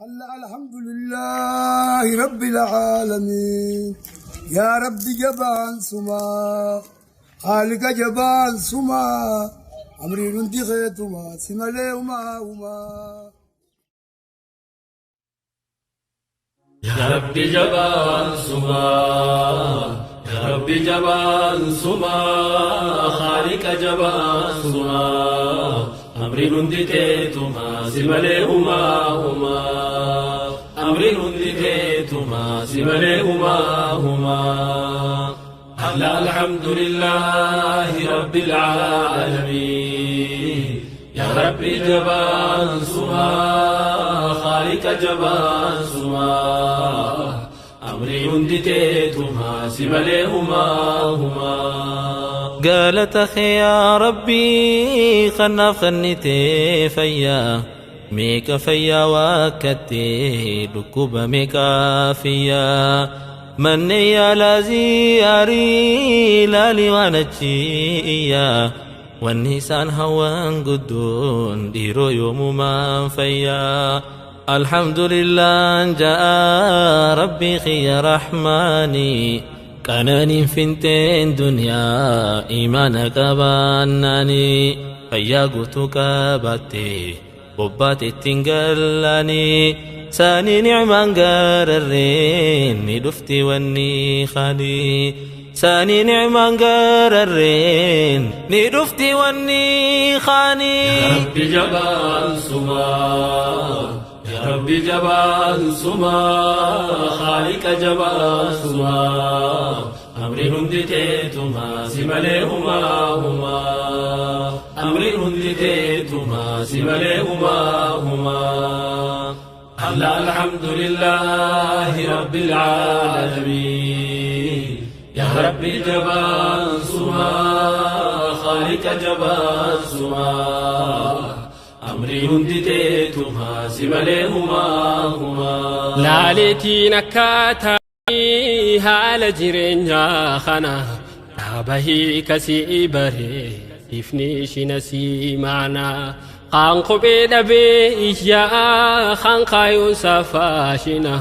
الحمد لله رب العالمين يا رب جبان سما خالق جبان سما أمري رندي خيتما سما وما وما يا رب جبان سما يا رب جبان سما خالق جبان سما أمري رندي تيتما سمالي هما هما أمري رندي تيتما سمالي هما هما الحمد لله رب العالمين يا رب جبان سما خالق جبان سما أمري رندي تيتما سمالي هما هما قالت أخي يا ربي خنا خنتي فيا ميك فيا وكتي ركوب ميكا فيا من يا لازياري لالي ونجيا والنسان هوان قدون ديرو يوم ما فيا الحمد لله جاء ربي خي رحماني كانني فنتين دنيا إيمانك باناني فيا قوتك باتي بوباتي تنقلاني ساني نعمان قررين ندفتي واني خالي ساني نعمان قررين ندفتي واني خاني يا ربي جبان سما يا ربي جبان سما خالق جبان سما أمري هندي تيتما سمالي هما هما أمري هندي تيتما سمالي هما هما الحمد لله رب العالمين يا ربي جبان سما خالق جبان سما أمري هندي تيتما سمالي هما هما لالتي نكاتا haala jireenyaa kana dhaabahii kasii baree ifni ishina sii maanaa kaan kophee dhabee iyyaa kaan kaayuun safaashina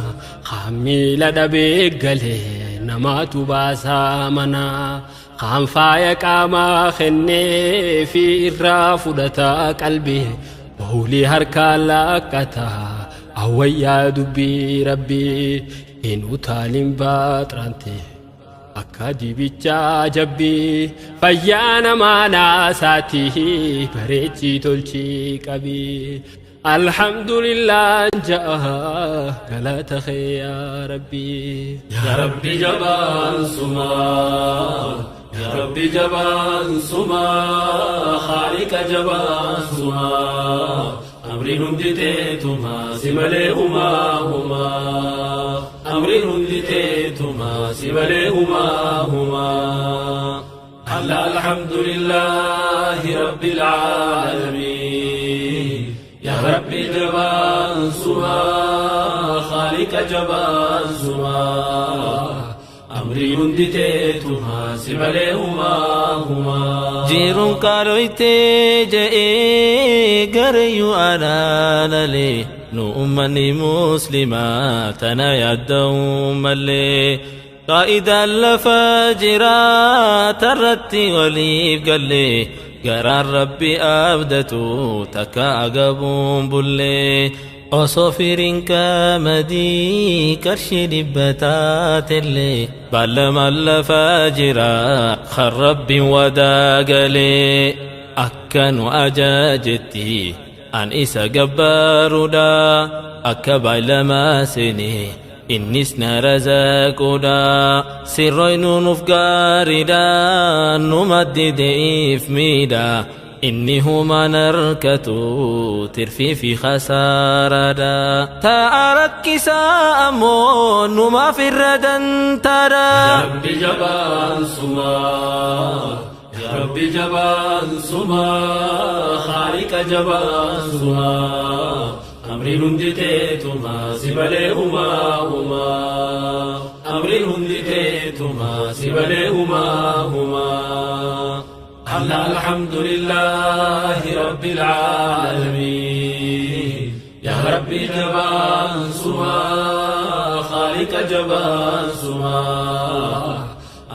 kaan miila dhabee galee namaatu baasaa manaa kaan faaya qaamaa kennee fi irraa fudhataa qalbii bawlii harkaa laakkataa awwayyaa dubbii rabbii hin utaalin baaxirante akka dibichaa jabbii fayyaa namaa naasaati bareechii tolchii qabii alhamdulillah ja'a galata kee yaa rabbii يا ربي جبان سما يا ربي جبان سما خالق جبان سما أمري هندي تيتما سمالي هما هما أمري هندي تيتما سمالي هما هما الحمد لله رب العالمين يا ربي جبان سما خالق جبان سما أمري هندي تيتما سمالي هما هما جيرون قالويتي جئي قريو أنا للي نؤمني مسلمات أنا يدوم اللي قائدا لفاجرات الرتي وليف قال لي قرار ربي أبدتو تكا أقبون بلي أصفرين كمدي كرشي لبتات اللي بلما لفاجرا خرب وداقلي أكن أجاجتي أن إسا قبارودا أكبا لما سني إنسنا رزاقودا سرين نفقاردا نمدد إفميدا إني هما نركتو ترفي في خسارة تارك سامون ما في الردن ترى يا ربي جبان سما يا ربي جبان سما خالق جبان سما أمري هندي تيتما سمالي هما هما أمري هندي تيتما سمالي هما هما الحمد لله رب العالمين يا رب Rabbi jabaan sumaa, Khaaliqa jabaan sumaa.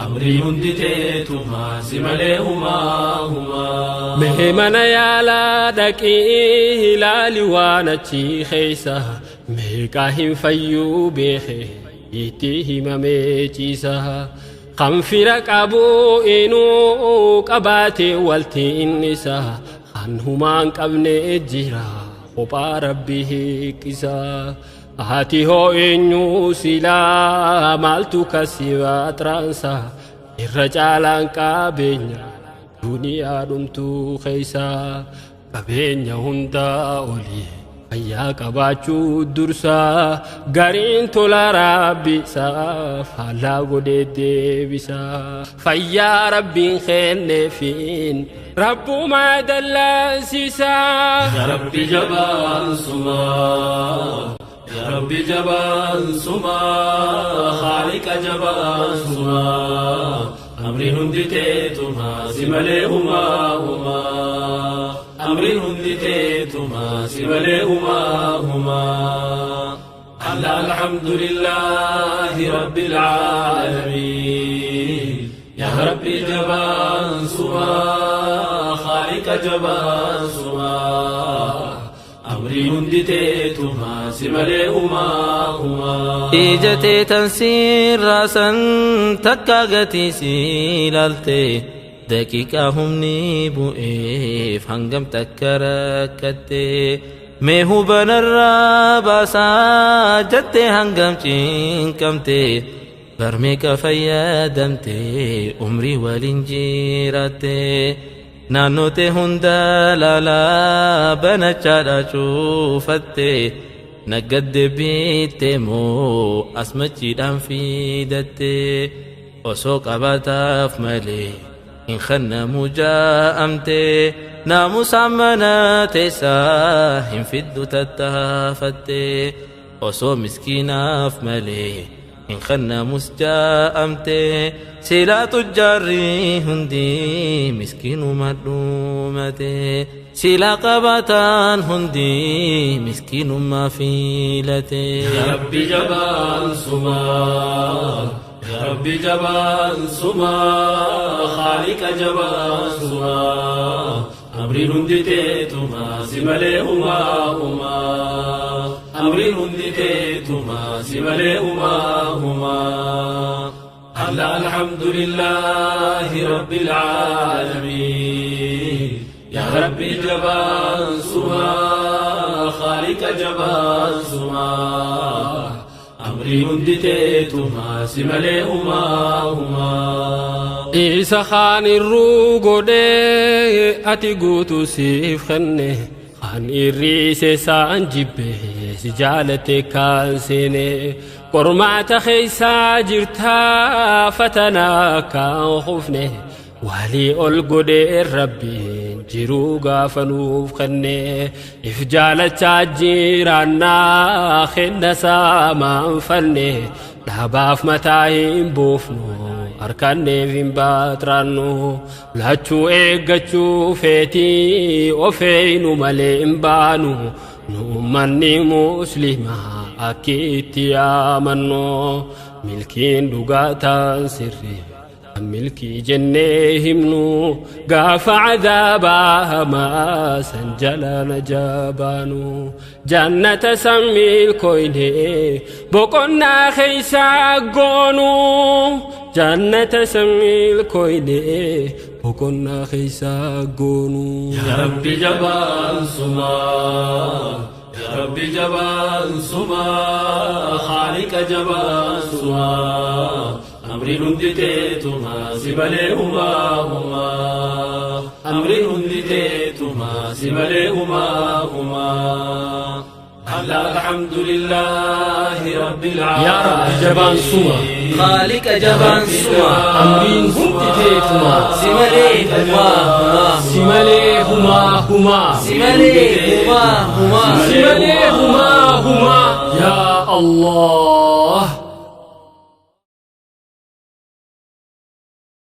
Amrii hundi teetumaa si malee humaa humaa. Mee mana yaalaa dhaqii ilaali waan achi keessa meeqaa hin fayyuu beeke itti himamee ciisa. Kan fira qabu inuu qabaate walti innisa kan humaan qabne jira kophaa rabbi hiiqisa. Ati hoo eenyu silaa maaltu kasi baxraansa irra caalaan qabeenya duniyaa dhumtuu keessa qabeenya hundaa olii fayyaa qabaachuu dursa gariin tola rabbisaa faallaa godhee deebisa fayyaa rabbiin kenneefiin rabbumaa dallansiisa. Yaa Rabbi jabaan sumaa, Yaa Rabbi jabaan sumaa, Khaaliqa jabaan sumaa. Amriin hundi teetumaa si malee humaa humaa. Amriin hundi teetumaa si malee humaa humaa. Allah alhamdulillahi rabbil aalamiin. Yaa Rabbi jabaan sumaa, Khaaliqa jabaan sumaa. Amriin hundi teetumaa si malee humaa humaa. Ija teetan siirraasan takka gatii si ilaalte daqiiqaa humni bu'eef hangam takka rakkatte mee hubanarraa baasaa jette hangam cinqamte barmeeqa fayyadamte umrii waliin jiraatte naannoote hunda laalaa banachaadha cuufatte naggadde biitte moo asmachiidhaan fidatte osoo qabaataaf malee hin kennamu jaa'amte naamusaan mana teessaa hin fiddu tattaafatte osoo miskiinaaf malee hin kennamus jaa'amte silaa tujjaarri hundi miskiinuma dhumate silaa qabaataan hundi miskiinummaa filate. Yaa Rabbi jabaan sumaa, Yaa Rabbi jabaan sumaa, Khaaliqa jabaan sumaa. Amriin hundi teetumaa si malee humaa humaa. Amriin hundi teetumaa si malee humaa humaa. Allah alhamdulillahi rabbil aalamiin. Yaa Rabbi jabaan sumaa, Khaaliqa jabaan sumaa. Amriin hundi teetumaa si malee humaa humaa. Isa kaan irruu godhee ati guutuu siif kenne kan irriise isaan jibbe si jaalate kan seene qormaata keeysaa jirtaa fatanaa kan kufne walii ol godhee rabbiin jiruu gaafa nuuf kenne if jaalachaa jiraannaa kenna saamaan fanne dhaabaaf mataa hin buufnu harkanneef hin baaxiraannu lachuu eeggachuu feetii ofeeynu malee hin baanu nu ummanni muslimaa akki itti yaamannu milkiin dhugaataan sirrii milkii jennee himnu gaafa cadaabaa hamaa san jala najabaanu jannata san milkoyne boqonnaa keeysaa goonu jannata san milkoyne boqonnaa keeysaa goonu. Yaa Rabbi jabaan sumaa, Yaa Rabbi jabaan sumaa, Khaaliqa jabaan sumaa. Amriin hundi teetumaa si malee humaa humaa. Amriin hundi teetumaa si malee humaa humaa. Allah alhamdulillahi rabbil Yaa Rabbi jabaan suma Khaaliqa jabaan suma amriin hundi teetumaa si malee humaa humaa si malee humaa humaa si malee humaa humaa si malee humaa humaa yaa Allah.